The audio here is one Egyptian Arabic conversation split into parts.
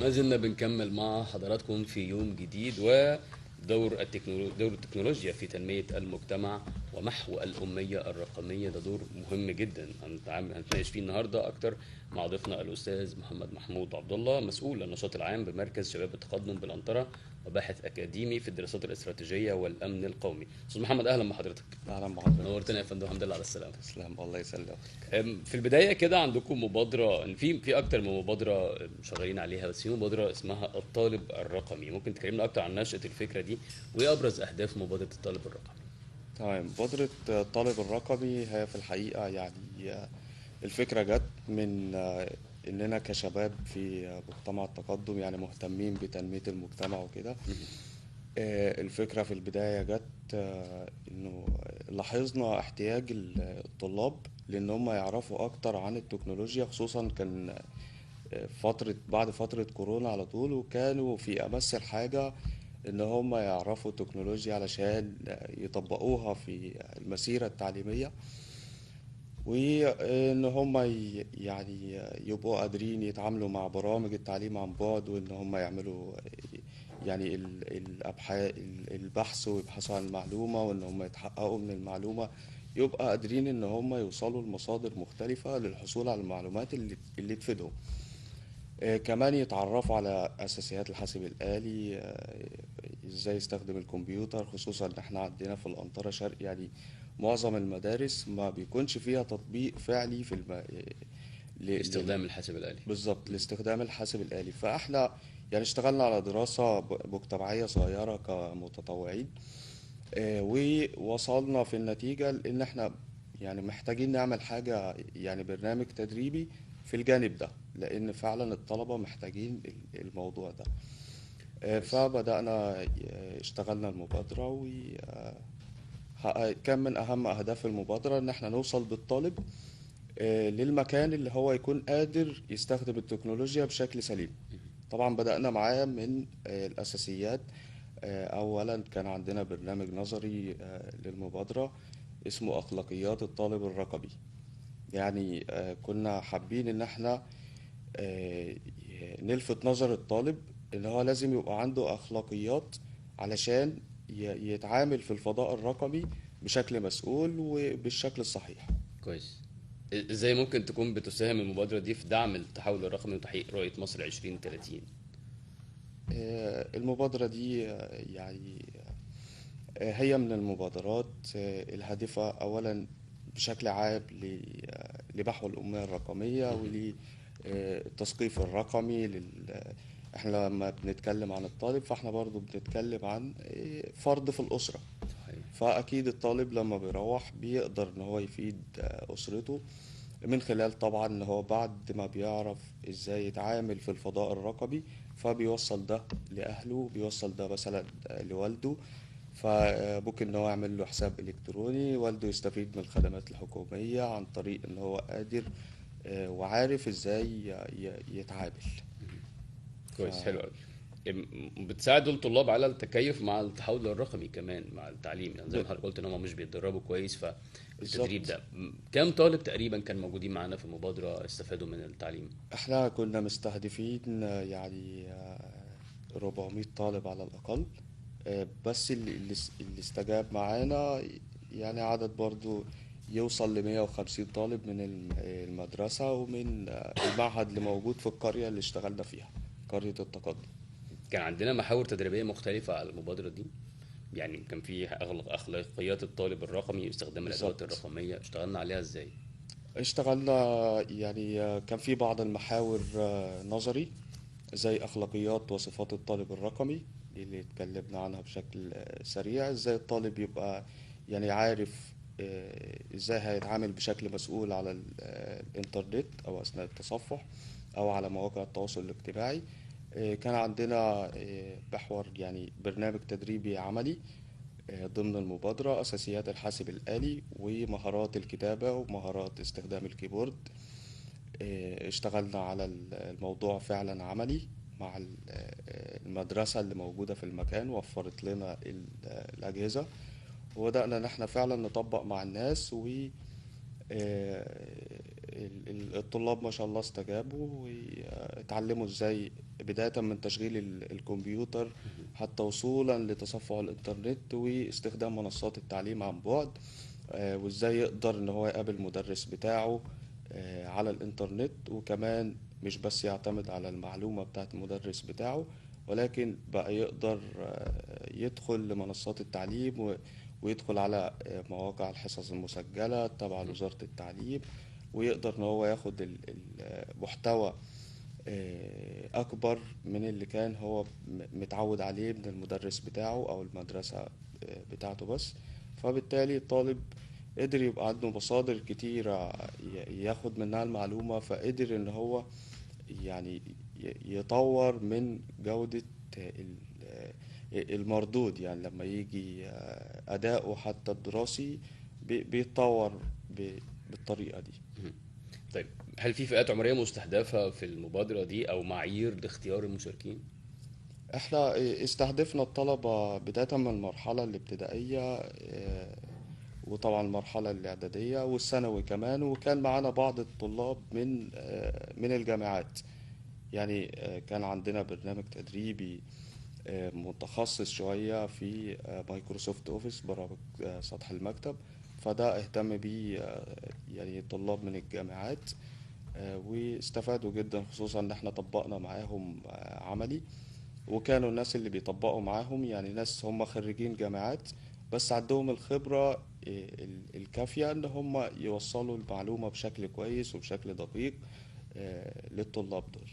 ما زلنا بنكمل مع حضراتكم في يوم جديد ودور دور التكنولوجيا في تنمية المجتمع ومحو الأمية الرقمية. ده دور مهم جدا هنتناقش فيه النهارده أكتر مع ضيفنا الأستاذ محمد محمود عبد الله، مسؤول النشاط العام بمركز شباب التقدم بالأنطرة وباحث أكاديمي في الدراسات الاستراتيجية والأمن القومي. أستاذ محمد، أهلا بحضرتك. اهلا بحضرتك. نورتنا يا فندم، الحمد لله على السلامة. تسلم، الله يسلمك. في البداية كده عندكم مبادرة، في أكتر من مبادرة شغالين عليها، بس في مبادرة اسمها الطالب الرقمي. ممكن تكلمنا أكتر عن نشأة الفكرة دي وإيه أبرز أهداف مبادرة الطالب الرقمي؟ تمام. مبادرة الطالب الرقمي هي في الحقيقة يعني الفكرة جت من إننا كشباب في مجتمع التقدم يعني مهتمين بتنمية المجتمع وكده. الفكرة في البداية جت إنه لاحظنا احتياج الطلاب لأن هم يعرفوا أكتر عن التكنولوجيا، خصوصا كان فترة بعد فترة كورونا على طول، وكانوا في أمس الحاجة إن هم يعرفوا التكنولوجيا علشان يطبقوها في المسيرة التعليمية، وإن هم يعني يبقوا قادرين يتعاملوا مع برامج التعليم عن بعد، وإن هم يعملوا يعني الأبحاث، البحث، ويبحثوا عن المعلومة، وإن هم يتحققوا من المعلومة، يبقى قادرين إن هم يوصلوا لمصادر مختلفة للحصول على المعلومات اللي تفيدهم. كمان يتعرفوا على أساسيات الحاسب الآلي، إزاي يستخدم الكمبيوتر، خصوصا إن إحنا عندنا في الأنطرة شرق يعني معظم المدارس ما بيكونش فيها تطبيق فعلي في لاستخدام الحاسب الآلي. بالظبط، لاستخدام الحاسب الآلي. فإحنا يعني اشتغلنا على دراسة مجتمعية صغيرة كمتطوعين، ووصلنا في النتيجة إن إحنا يعني محتاجين نعمل حاجة، يعني برنامج تدريبي في الجانب ده، لأن فعلا الطلبة محتاجين الموضوع ده. فبدأنا اشتغلنا المبادرة، وكان من أهم أهداف المبادرة إن احنا نوصل بالطالب للمكان اللي هو يكون قادر يستخدم التكنولوجيا بشكل سليم. طبعا بدأنا معاه من الأساسيات. أولا كان عندنا برنامج نظري للمبادرة اسمه أخلاقيات الطالب الرقمي. يعني كنا حابين إن احنا نلفت نظر الطالب إن هو لازم يبقى عنده أخلاقيات علشان يتعامل في الفضاء الرقمي بشكل مسؤول وبالشكل الصحيح. كويس. ازاي ممكن تكون بتساهم المبادرة دي في دعم التحول الرقمي وتحقيق رؤية مصر 2030؟ المبادرة دي يعني هي من المبادرات الهادفة أولا بشكل عام لمحو الأمية الرقمية وللتثقيف الرقمي. احنا لما بنتكلم عن الطالب فاحنا برضو بنتكلم عن فرد في الأسرة. صحيح. فأكيد الطالب لما بيروح بيقدر إن هو يفيد أسرته من خلال طبعا إن هو بعد ما بيعرف إزاي يتعامل في الفضاء الرقمي فبيوصل ده لأهله، بيوصل ده مثلا لوالده، فممكن إن هو يعمل له حساب إلكتروني، والده يستفيد من الخدمات الحكومية عن طريق إن هو قادر وعارف إزاي يتعامل. كويس، حلو قوي. بتساعد الطلاب على التكيف مع التحول الرقمي كمان مع التعليم، يعني زي ما حضرتك قلت ان هم مش بيتدربوا كويس، فالتدريب ده كام طالب تقريبا كان موجودين معانا في المبادرة استفادوا من التعليم؟ احنا كنا مستهدفين يعني 400 طالب على الأقل، بس اللي استجاب معانا يعني عدد برضو يوصل ل 150 طالب من المدرسة ومن المعهد اللي موجود في القرية اللي اشتغلنا فيها، قرية التقدم. كان عندنا محاور تدريبية مختلفة على المبادرة دي، يعني كان في أخلاقيات الطالب الرقمي، استخدام الأدوات الرقمية، اشتغلنا عليها ازاي؟ اشتغلنا يعني كان في بعض المحاور نظري زي أخلاقيات وصفات الطالب الرقمي اللي اتكلمنا عنها بشكل سريع، ازاي الطالب يبقى يعني عارف ازاي هيتعامل بشكل مسؤول على الانترنت او اثناء التصفح او على مواقع التواصل الاجتماعي. كان عندنا محور يعني برنامج تدريبي عملي ضمن المبادرة، أساسيات الحاسب الآلي ومهارات الكتابة ومهارات استخدام الكيبورد. اشتغلنا على الموضوع فعلا عملي مع المدرسة اللي موجودة في المكان، وفرت لنا الأجهزة، وبدأنا إن احنا فعلا نطبق مع الناس، و الطلاب ما شاء الله استجابوا واتعلموا ازاي بداية من تشغيل الكمبيوتر حتى وصولا لتصفح الإنترنت واستخدام منصات التعليم عن بعد، وإزاي يقدر إن هو يقابل المدرس بتاعه على الإنترنت، وكمان مش بس يعتمد على المعلومة بتاعت المدرس بتاعه، ولكن بقى يقدر يدخل لمنصات التعليم ويدخل على مواقع الحصص المسجلة تبع لوزارة التعليم، ويقدر إن هو ياخد المحتوى أكبر من اللي كان هو متعود عليه من المدرس بتاعه أو المدرسة بتاعته بس. فبالتالي الطالب قدر يبقى عنده مصادر كتيرة ياخد منها المعلومة، فقدر إن هو يعني يطور من جودة المردود، يعني لما يجي أداؤه حتى الدراسي بيتطور بالطريقة دي. طيب، هل في فئات عمرية مستهدفة في المبادرة دي أو معايير لاختيار المشاركين؟ احنا استهدفنا الطلبة بداية من المرحلة الابتدائية، وطبعا المرحلة الإعدادية والثانوي كمان، وكان معانا بعض الطلاب من الجامعات. يعني كان عندنا برنامج تدريبي متخصص شوية في Microsoft Office، برامج سطح المكتب، فده اهتم بيه يعني طلاب من الجامعات، واستفادوا جدا، خصوصا ان احنا طبقنا معاهم عملي، وكانوا الناس اللي بيطبقوا معاهم يعني ناس هم خريجين جامعات بس عندهم الخبرة الكافية ان هم يوصلوا المعلومة بشكل كويس وبشكل دقيق للطلاب دول.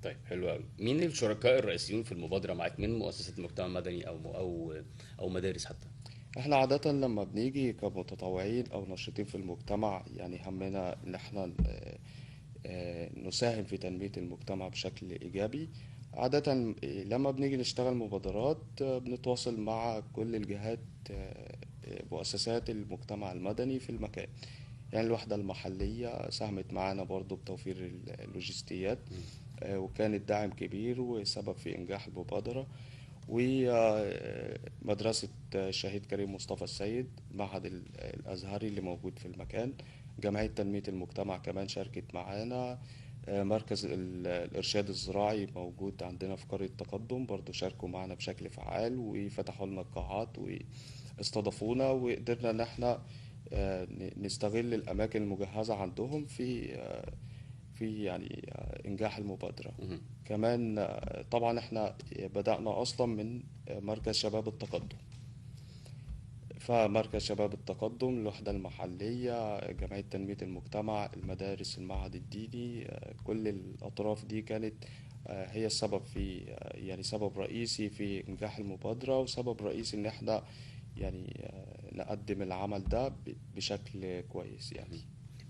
طيب، حلو قوي. مين الشركاء الرئيسيون في المبادرة معاك من مؤسسات المجتمع المدني او مدارس حتى؟ احنا عادة لما بنيجي كمتطوعين او ناشطين في المجتمع، يعني همنا ان احنا نساهم في تنمية المجتمع بشكل ايجابي. عادة لما بنيجي نشتغل مبادرات بنتواصل مع كل الجهات، مؤسسات المجتمع المدني في المكان. يعني الوحدة المحلية ساهمت معانا برضو بتوفير اللوجستيات، وكانت داعم كبير وسبب في إنجاح المبادرة. ومدرسة الشهيد كريم مصطفى السيد، معهد الأزهري اللي موجود في المكان، جمعية تنمية المجتمع كمان شاركت معانا، مركز الإرشاد الزراعي موجود عندنا في قرية تقدم برضو شاركوا معنا بشكل فعال وفتحوا لنا القاعات واستضافونا، وقدرنا إن احنا نستغل الأماكن المجهزة عندهم في يعني إنجاح المبادرة. كمان طبعا احنا بدأنا أصلا من مركز شباب التقدم، فمركز شباب التقدم، الوحدة المحلية، جمعية تنمية المجتمع، المدارس، المعهد الديني، كل الأطراف دي كانت هي السبب في يعني سبب رئيسي في إنجاح المبادرة، وسبب رئيسي إن احنا يعني نقدم العمل ده بشكل كويس. يعني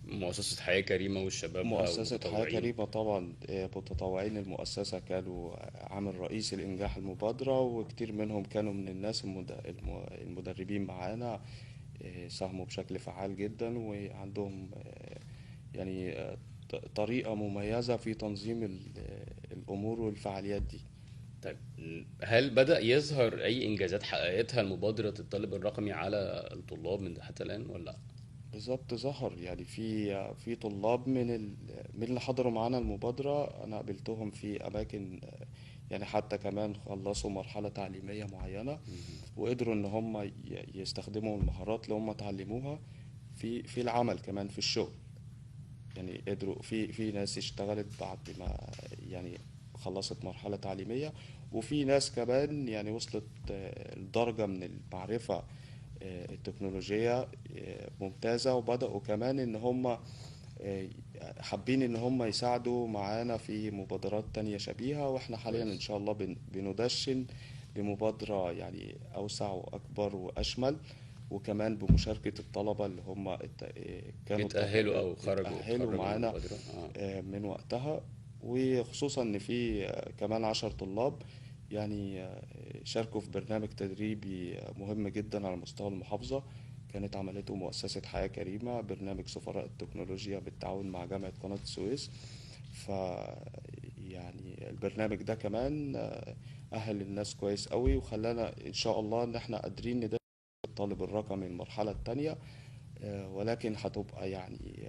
مؤسسة حياة كريمة والشباب، مؤسسة حياة كريمة طبعا متطوعين المؤسسة كانوا عامل رئيسي لإنجاح المبادرة، وكتير منهم كانوا من الناس المدربين معانا، ساهموا بشكل فعال جدا، وعندهم يعني طريقة مميزة في تنظيم الأمور والفعاليات دي. طيب، هل بدأ يظهر أي إنجازات حققتها المبادرة الطالب الرقمي على الطلاب من حتى الآن ولا لا؟ بالظبط، ظهر يعني في طلاب من اللي حضروا معانا المبادرة، أنا قابلتهم في أماكن يعني حتى كمان خلصوا مرحلة تعليمية معينة وقدروا إن هم يستخدموا المهارات اللي هم اتعلموها في العمل كمان في الشغل. يعني قدروا في ناس اشتغلت بعد ما يعني خلصت مرحلة تعليمية، وفي ناس كمان يعني وصلت لدرجة من المعرفة التكنولوجية ممتازة، وبدأوا كمان إن هم حابين إن هم يساعدوا معانا في مبادرات تانية شبيهة. وإحنا حاليا إن شاء الله بندشن لمبادرة يعني أوسع وأكبر وأشمل، وكمان بمشاركة الطلبة اللي هم كانوا اتأهلوا أو خرجوا اتأهلوا معانا من وقتها، وخصوصا إن في كمان 10 طلاب يعني شاركوا في برنامج تدريبي مهم جدا على مستوى المحافظة، كانت عملته مؤسسة حياة كريمة، برنامج سفراء التكنولوجيا بالتعاون مع جامعة قناة السويس. ف يعني البرنامج ده كمان أهل الناس كويس قوي، وخلانا إن شاء الله إن احنا قادرين ندخل الطالب الرقمي المرحلة التانية، ولكن هتبقى يعني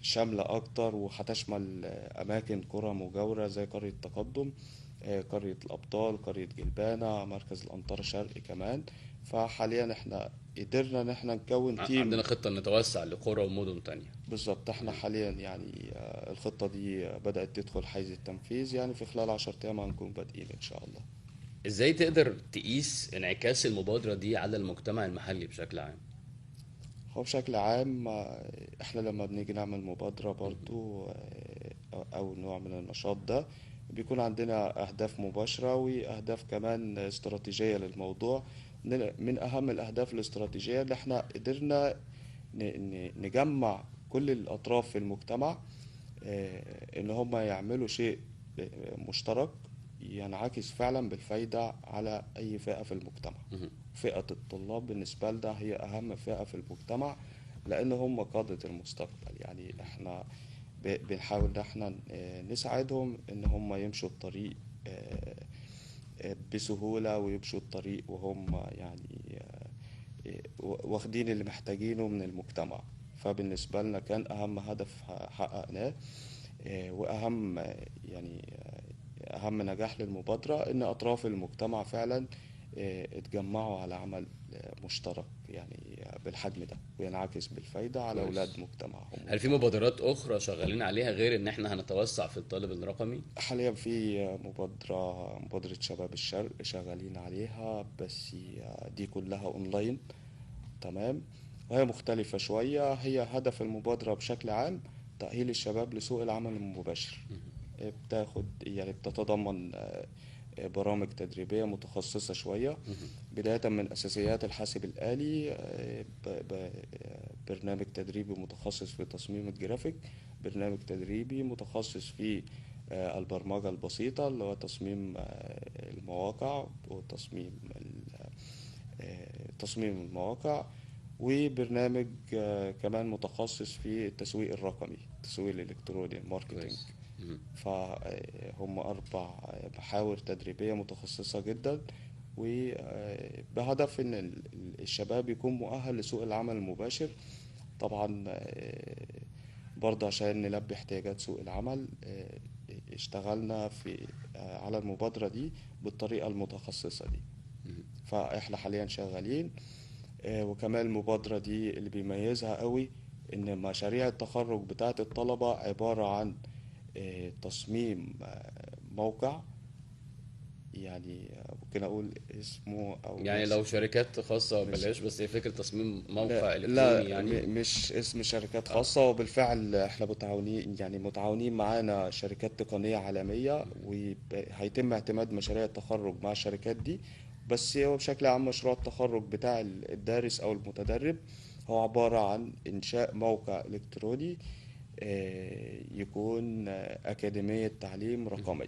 شاملة أكتر، وهتشمل أماكن قرى مجاورة زي قرية تقدم، قرية الأبطال، قرية جلبانة، مركز الأمطار الشرقي كمان. فحاليا احنا قدرنا إن احنا نكون team. عندنا خطة نتوسع لقرى ومدن تانية. بالظبط، احنا حاليا يعني الخطة دي بدأت تدخل حيز التنفيذ، يعني في خلال 10 أيام هنكون بادئين إن شاء الله. ازاي تقدر تقيس انعكاس المبادرة دي على المجتمع المحلي بشكل عام؟ هو بشكل عام احنا لما بنيجي نعمل مبادرة برضو او نوع من النشاط ده، بيكون عندنا اهداف مباشرة واهداف كمان استراتيجية للموضوع. من اهم الاهداف الاستراتيجية اللي احنا قدرنا نجمع كل الاطراف في المجتمع، ان هم يعملوا شيء مشترك ينعكس فعلا بالفايدة على اي فئة في المجتمع. فئة الطلاب بالنسبة لنا هي أهم فئة في المجتمع، لأن هم قادة المستقبل. يعني احنا بنحاول إن احنا نساعدهم إن هم يمشوا الطريق بسهولة، ويمشوا الطريق وهم يعني واخدين اللي محتاجينه من المجتمع. فبالنسبة لنا كان أهم هدف حققناه، وأهم يعني أهم نجاح للمبادرة إن أطراف المجتمع فعلا اتجمعوا على عمل مشترك يعني بالحجم ده، وينعكس بالفايدة على أولاد مجتمعهم. هل في مبادرات أخرى شغالين عليها غير إن إحنا هنتوسع في الطالب الرقمي؟ حاليا في مبادرة شباب الشرق شغالين عليها، بس دي كلها أونلاين، تمام، وهي مختلفة شوية. هي هدف المبادرة بشكل عام تأهيل الشباب لسوق العمل المباشر. بتتضمن برامج تدريبية متخصصة شوية، بداية من أساسيات الحاسب الآلي، برنامج تدريبي متخصص في تصميم الجرافيك، برنامج تدريبي متخصص في البرمجة البسيطة اللي هو تصميم المواقع وتصميم تصميم المواقع، وبرنامج كمان متخصص في التسويق الرقمي، التسويق الإلكتروني، ال marketing. فهم 4 محاور تدريبية متخصصة جدا، وبهدف إن الشباب يكون مؤهل لسوق العمل المباشر. طبعا برضه عشان نلبي احتياجات سوق العمل، اشتغلنا على المبادرة دي بالطريقة المتخصصة دي. فإحنا حاليا شغالين، وكمان المبادرة دي اللي بيميزها قوي إن مشاريع التخرج بتاعت الطلبة عبارة عن تصميم موقع، يعني ممكن أقول اسمه أو يعني لو شركات خاصة بلاش، بس هي فكرة تصميم موقع إلكتروني. لا يعني مش اسم شركات خاصة. وبالفعل احنا متعاونين معانا شركات تقنية عالمية، وهيتم اعتماد مشاريع التخرج مع الشركات دي. بس هو بشكل عام مشروع التخرج بتاع الدارس أو المتدرب هو عبارة عن إنشاء موقع إلكتروني يكون أكاديمية تعليم رقمية.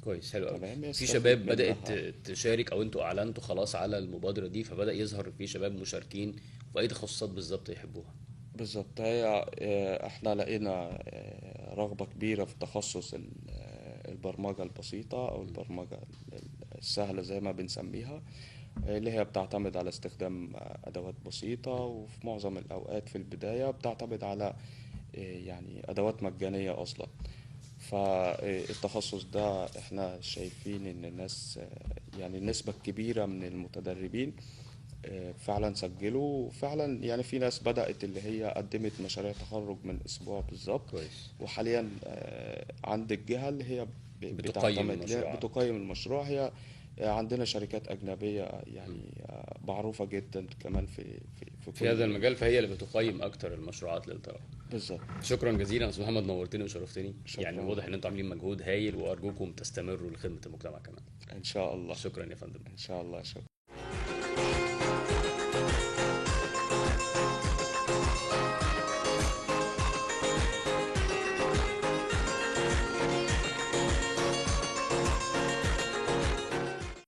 كويس، حلو قوي. تمام، في يستفيد شباب بدأت منها. تشارك، أو أنتوا أعلنتوا خلاص على المبادرة دي، فبدأ يظهر في شباب مشاركين في أي تخصصات بالظبط يحبوها؟ بالظبط، احنا لقينا رغبة كبيرة في تخصص البرمجة البسيطة أو البرمجة السهلة زي ما بنسميها، اللي هي بتعتمد على استخدام أدوات بسيطة، وفي معظم الأوقات في البداية بتعتمد على أدوات مجانية أصلا. فالتخصص ده احنا شايفين ان الناس، يعني النسبة الكبيرة من المتدربين فعلا سجلوا، وفعلا في ناس بدأت اللي هي قدمت مشاريع تخرج من أسبوع بالظبط. وحاليا عند الجهة اللي هي بتقيم بتعتمد، المشروع. بتقيم المشروع. هي عندنا شركات أجنبية معروفة جدا كمان في في هذا كل المجال، فهي اللي بتقيم أكتر المشروعات للطلبة. بالظبط. شكرا جزيلا يا أستاذ محمد، نورتني وشرفتني. شكرا. واضح إن أنتوا عاملين مجهود هايل، وأرجوكم تستمروا لخدمة المجتمع كمان. إن شاء الله. شكرا يا فندم. إن شاء الله، شكرا.